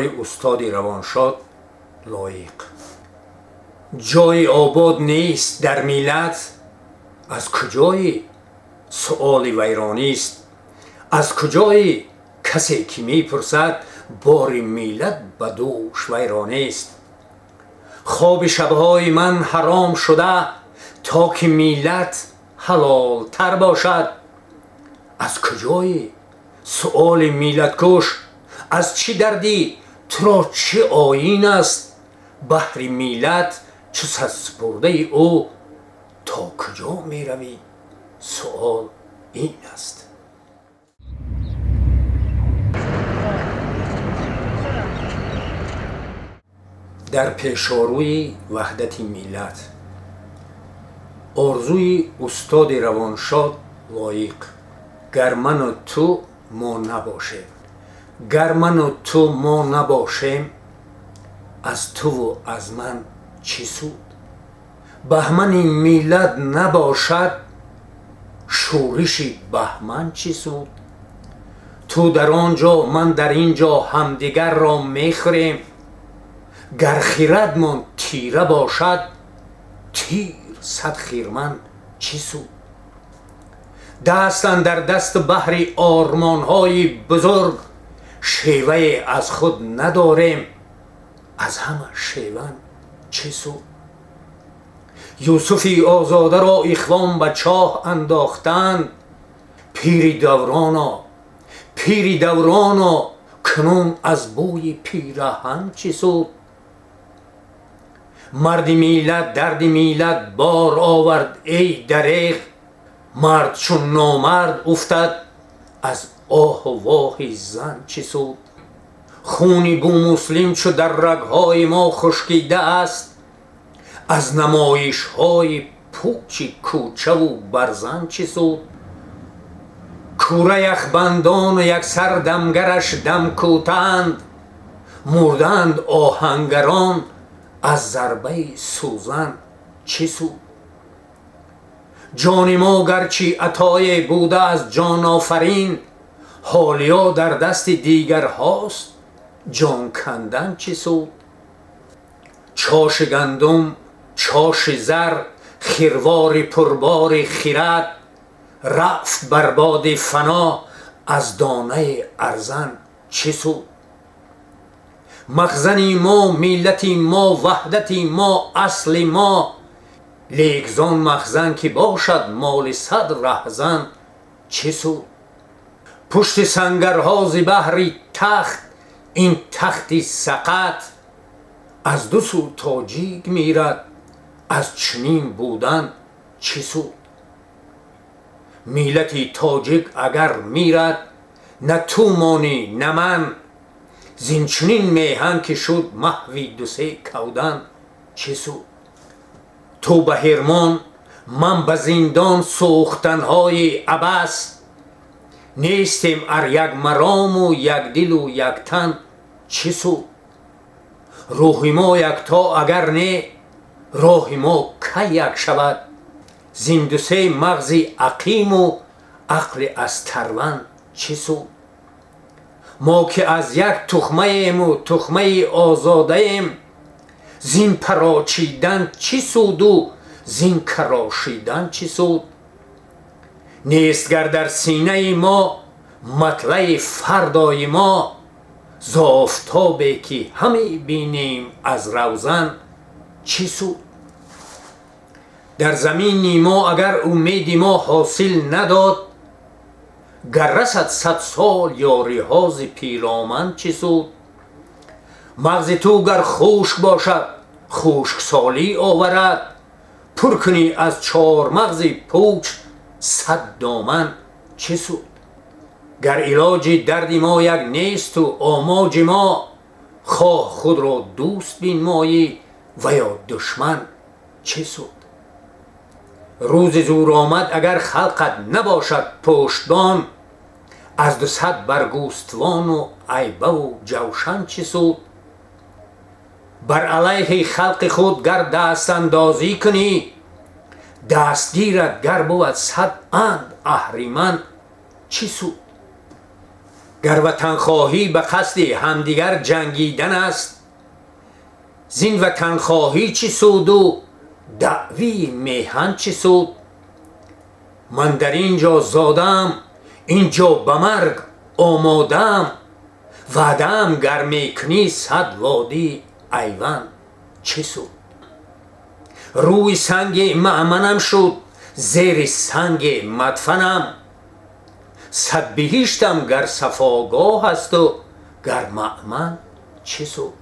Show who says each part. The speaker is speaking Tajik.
Speaker 1: Кори устоди равоншод Лоиқ. Ҷойи обод нест дар миллат, аз куҷои? Суоли вайронист. Аз куҷои? Касе ки мепурсад, бори миллат ба дӯш вайронист. Хоби шабҳои ман ҳаром шуда, то ки миллат ҳалолтар бошад. Аз куҷои? Суоли миллаткуш. Аз чӣ дардӣ, туро чӣ оин аст? Баҳри миллат чу садсупурдаи ӯ то куҷо меравӣ? Суол ин аст. Дар пешорӯи ваҳдати миллат. Орзуи устоди равоншод Лоиқ. Гар ману ту мо набошем, гар ману ту мо набошем, аз туву аз ман чӣ суд? Баҳмани миллат набошад, шӯриши баҳман чӣ суд? Ту дар он ҷо, ман дар ин ҷо, ҳамдигарро мехӯрем. Гар хирадмон тира бошад, тир сад хирман чӣ суд? Даст андар даст баҳри ормонҳои бузург, шевае аз худ надорем, аз ҳама шеван чӣ суд? Юсуфи озодаро ихвон ба чоҳ андохтанд. Пири давроно, пири давроно, кунун аз бӯи пираҳан чӣ суд? Марди миллат дарди миллат бор овард, эй дареғ. Мард чун номард уфтад, аз оҳу воҳи зан чӣ суд? Хуни Бумуслим чу дар рагҳои мо хушкида аст, аз намоишҳои пучи кӯчаву барзан чӣ суд? Кӯра яхбандону яксар дамгараш дам кӯтаанд, мурданд оҳангарон, аз зарбаи сӯзан чӣ суд? Ҷони мо гарчи атое буда аз ҷонофарин, ҳолиё дар дасти дигарҳост, ҷон кандан чӣ суд? Чоши гандум, чоши зар, хирвори пурбори хирад рафт бар боди фано, аз донаи арзан чӣ суд? Махзани мо, миллати мо, ваҳдати мо, асли мо, лек зон махзан ки бошад моли сад раҳзан чӣ суд? Пушти сангарҳо зи баҳри тахт, ин тахти сақат, аз ду сӯ тоҷик мирад, аз чунин будан чӣ суд? Миллати тоҷик агар мирад, на ту монӣ, на ман, зин чунин меҳан ки шуд маҳви дусе кавдан чӣ суд? Ту ба ҳирмон, ман ба зиндон, сӯхтанҳои абас, нестем ар як марому якдилу яктан чӣ суд? Рӯҳи мо якто агар не, роҳи мо кай як шавад? Зин дусе мағзи ақиму ақли аз тарван чӣ суд? Мо ки аз як тухмаему тухмаи озодаем, зин парочидан чӣ суду зин карошидан чӣ суд? Нест гар дар синаи мо матлаи фардои мо, з офтобе ки ҳаме бинем аз равзан чӣ суд? Дар замини мо агар умеди мо ҳосил надод, гар расад сад сол ёриҳо зи пироман чӣ суд? Мағзи ту гар хушк бошад, хушксолӣ оварад, пур кунӣ аз чормағзи пуч сад доман чӣ суд? Гар илоҷи дарди мо як несту омоҷи мо, хоҳ худро дӯст бинмоӣ ва ё душман чӣ суд? Рӯзи зӯромад агар халқат набошад пуштбон, аз дусад баргӯствону айбаву ҷавшан чӣ суд? Бар алайҳи халқи худ гар дастандозӣ кунӣ, дастгират гар бувад сад анд аҳриман чӣ суд? Гар ватанхоҳӣ ба қасди ҳамдигар ҷангидан аст, зин ватанхоҳӣ чӣ суду даъвии меҳан чӣ суд? Ман дар ин ҷо зодаам, ин ҷо ба марг омодаам. Ваъдаам гар мекунӣ 100 водии Айван чӣ суд? Рӯи санги маъманам шуд, зери санги мадфанам. 100 биҳиштам гар сафогоҳ асту гар маъман чӣ суд?